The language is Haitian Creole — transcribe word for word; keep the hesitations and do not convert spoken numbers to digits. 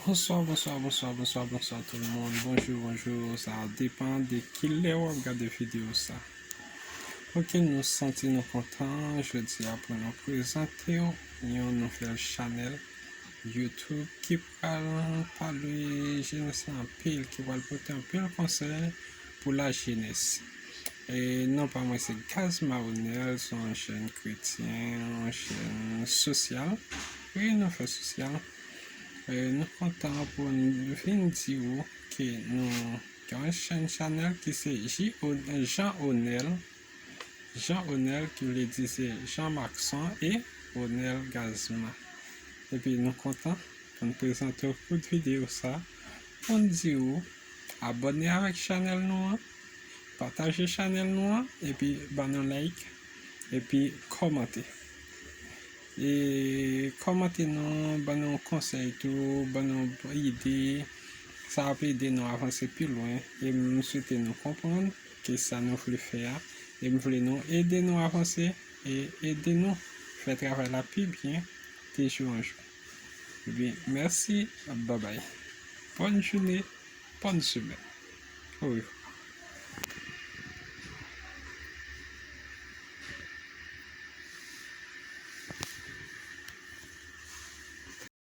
Bonswa, bonswa, bonswa, bonswa, bonswa tout moun. Bonjou, bonjou. Sa depann de kilè w ap gade videyo sa. Ok, nou santi nou kontan jodi a pou nou prezante w yon nouvèl chanèl YouTube ki pral pale jenès la anpil, ki pral pote anpil konsèy pou lajenès. E non pa mwen se Gazma Onel, se yon jèn kretyen, yon jèn sosyal. Wi, nou fè sosyal. E nou kontan pou n vin di w ke nou gen yon chèn chanèl ki se J O, Jean Onel. Jean Onel, ki vle di se Jean Maxon e Onel Gazma. Epi nou kontan pou n prezante w kout videyo sa, pou n di w abòne avèk chanèl nou an, pataje chanèl nou an, epi ban nou like, epi kòmante. E kòmante nou, ban nou konsèy tou, ban nou ide. Sa ap ede nou avanse pi lwen. E m swete nou konprann ke sa nou vle fè a. E m vle nou ede nou avanse e ede nou fè travay la pi byen de jou an jou. Ebyen, mèsi, babay. Bòn jounen, bòn semèn. Orevwa.